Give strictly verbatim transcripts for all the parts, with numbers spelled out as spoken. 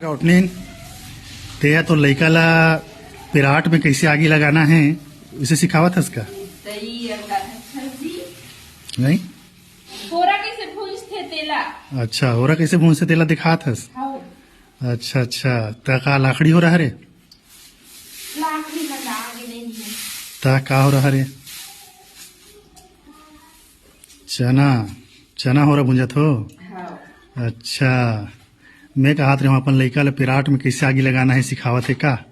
गौटनीन, ते ह तो लइका ला पिराट में कैसे आगी लगाना है, उसे सिखावत हस का? सही है, बता सकथस जी। नहीं? होरा कैसे भूंजथे तेला। अच्छा, होरा कैसे भूंजथे तेला दिखात हस? हाँ। अच्छा, अच्छा, त का लाकड़ी होरा हरे? लाकड़ी मन आगे नहीं है। त का होरा हरे? चना, चना होरा भूंजत हो? हाँ। अच्छा, मैं कहत रहेंव अपन लइका ल पिराट में कैसे आगी लगाना है सिखावत है का?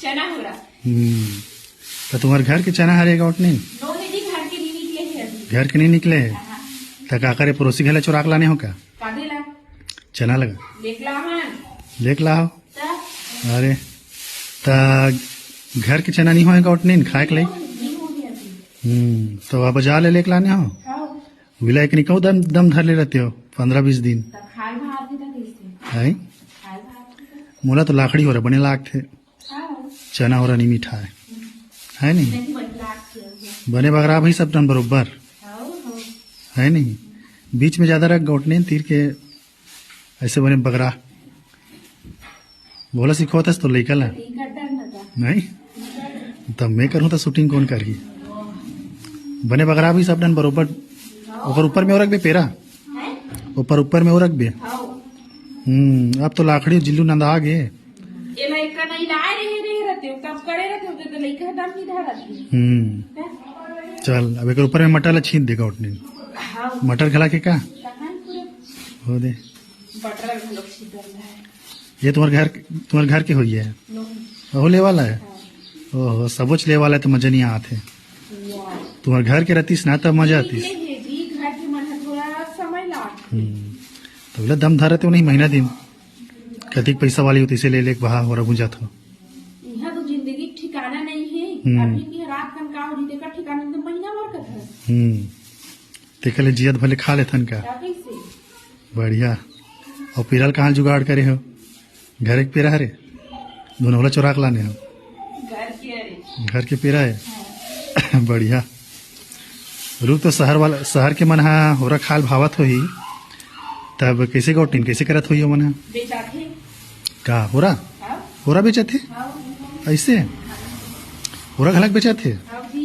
चना होरा। हम्म, त तुम्हर घर के चना हरे गौटनीन? नोहे जी, घर के नहीं निकले है अभी। घर के नहीं निकले है? हाँ। त का करे, पड़ोसी घर ले चोरा के लाने हो का? कादे ला? चना लगा। लेक ला हन। लेक ला हो? त? अरे, त घर के चना नहीं होए गौटनीन, खाए के लइक? नहीं होए अभी। हम्म, त अब बाजार ले लेक लाने हो? हाँ। विला एक निकौ दम, दम धर ले रहते हो, पंद्रह बीस दिन। त खाए भात भी त कैसे? हैं? खाए भात भी त। मोला तो लाकड़ी होरा बने लागथे। हाँ। चना होरा नहीं मीठा है। हम्म। है नहीं? नहीं, बने लागथे। बने बगरा भाई सब टन बरोबर। हाँ, हाँ। है नहीं? बीच में ज्यादा रख गौटनीन तीर के, ऐसे बने बगरा। बोला सिखोत हस तो लइका ला। नहीं करता है ना का? नहीं? तब मैं करूँ तो shooting कौन करही? बने बगरा भी सब टन बरोबर। ओकर ऊपर में और रख बे पेरा। हैं? ऊपर, ऊपर में और रख बे। हाँ। हम्म, अब तो लाकड़ी जिल्लू नंदा गे। एला एक नहीं लाए रहे, रहे रहते हो, तब करे रहते हो, तो लइका दम नहीं धरत है। हम्म। हैं? चल, अब एक ऊपर में मटर ला छीन देगा उठने। हाँ। मटर घला के का? कहाँ पूरे हो दे। बटर घलोक छिदल है। ये तुम्हारे घर, तुम्हारे घर के होई है? नहीं। ओहो, ले वाला है? हाँ। ओहो, सबोच ले वाला है तो मजा नहीं आत है। वाह। तुम्हारे घर के रहतीस ना तब मजा आतीस। ये है जी, घर के मन है, थोड़ा समय लागथे। हम्म। तो बोला दम धरत हो नहीं महीना दिन। कतिक पैसा वाली होती से ले लेके बहा हो रहा भुंजा था। यहाँ तो जिंदगी के ठिकाना नहीं है। हम्म। अभी की रात कन का हो जी, तेकर ठिकाना नहीं तो महीना भर का था। हम्म। तेकर ले जियत भले खा लेथन का? क्या कैसे? बढ़िया। और पिराल कहाँ जुगाड़ करे हो? घर एक पेरा हरे? दोनों वाला चोरा के लाने हो? घर के हरे। घर के पेरा है? हाँ। बढ़िया। रुक तो शहर वाला, शहर के मन हा होरा खाल भावत होही, तब कैसे गौटिन, कैसे करत होही ओमन हा? बेचाथे। का होरा? हाँ। होरा बेचत हे? हाँ। ऐसे? होरा घलक बेचत हे? हाँ जी।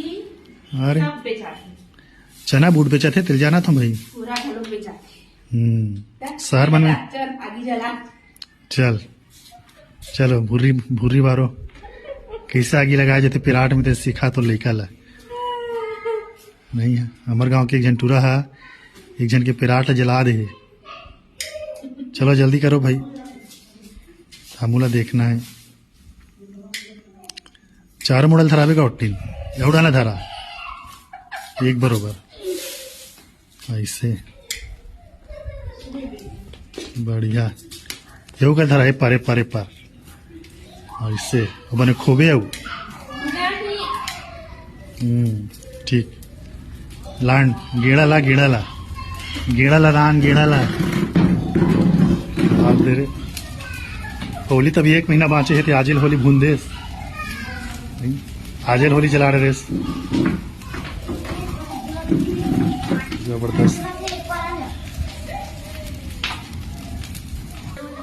अरे। सब बेचाथे। चना बूट बेचत हे, तेल जाना था भाई। होरा घलो बेचाथे। हम्म। शहर मन में। चल, आगी जला। चल, चलो, भुर्री, भुर्री बारो। कैसे आगी लगाए जाथे पिराट में, ते सिखा तो लइका ला। नहीं है, हमर गांव के एक झन टूरा हा, एक झन के पिराट ला जला दे हे। चलो, जल्दी करो भाई, हमू ला देखना है। चार मुड़ल धराबे का उठिन, एहू डाला धरा, एक बरोबर। ऐसे। बढ़िया। एहू का धरा, ए पार, ए पार, ए पार। ऐसे। अब बने खोबे आऊ। हम्म, ठीक। लान, गेड़ा ला, गेड़ा ला। गेड़ा ला, लान, गेड़ा ला। आप दे रे। होली तभी एक महीना बाँचे हे, ते आजेल होली भून देस। आजेल होली जला रहे रेस। जबरदस्त।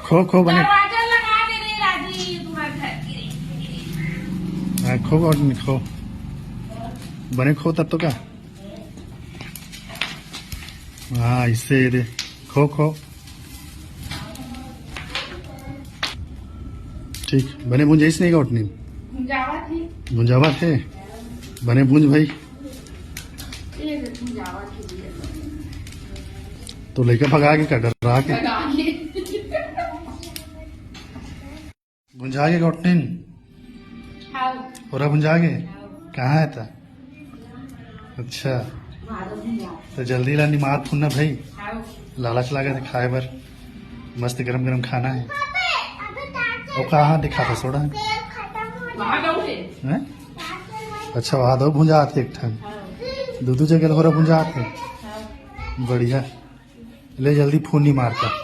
खो, खो बने। दरवाजा लगा दे रे राजीव, तुम्हारे घर की रे। हाँ, खो, खो। बने खो तब तो का? हाँ, इससे ये दे। खो, खो। ठीक, बने भूंजाइस नहीं का उठनी? भुंजावत हे। भुंजावत हे? बने भूंज भाई। ये दे, भुंजावत हे भैया। तो लइका भगा के का, डरा के? भगा के। भुंजा गे गौटनिन? हाँ। होरा भुंजा गे? हाँ। कहाँ है ता? अच्छा। मारो भुंजा। तो जल्दी ला निमार फुन्ना भाई। हाँ। लालच लागे थे खाए बर। मस्त गरम गरम खाना है। वो कहाँ दिखा था सोडा? वहाँ का है। हैं? अच्छा, वहाँ दो भुंजा आते एक ठन। हाँ। दो दो जगह होरा भुंजा आते। हाँ। बढ़िया। ले जल्दी फोन नहीं मारता।